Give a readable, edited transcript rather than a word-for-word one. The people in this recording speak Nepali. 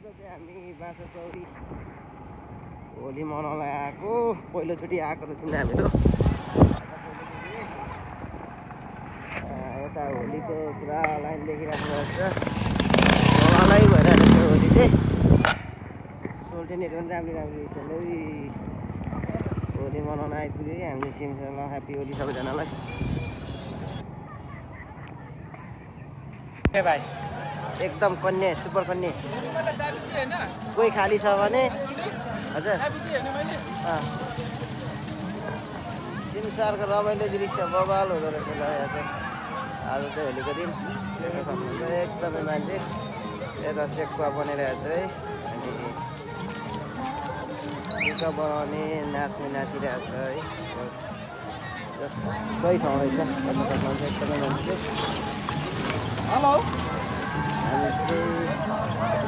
चाहिँ हामी बाँसचौरी होली मनाउनलाई आएको पहिलोचोटि आएको त थियौँ हामीहरू यता होलीको पुरा लाइन देखिराख्नु भएको छ मलाई भइरहेको छ होली चाहिँ सोल्टेनीहरू पनि राम्रो राम्रो रहेछ होली मनाउन आइपुग्यो कि हामीले सिमसँग ह्याप्पी होली सबैजनालाई भाइ एकदम कन्या सुपर कन्या कोही खाली छ भने हजुर सिमसारको रमाइलो दृश्य बबाल हुँदो रहेछ ल यहाँ चाहिँ आज चाहिँ होलीको दिन देख्न सक्नुहुन्छ एकदमै मान्छे यता सेकुवा बनिरहेको छ है अनि टिका बनाउने नाच्ने नाचिरहेको छ है सही ठाउँ रहेछ हेर्न सक्नुहुन्छ एकदमै मान्छे हेलो हामी चाहिँ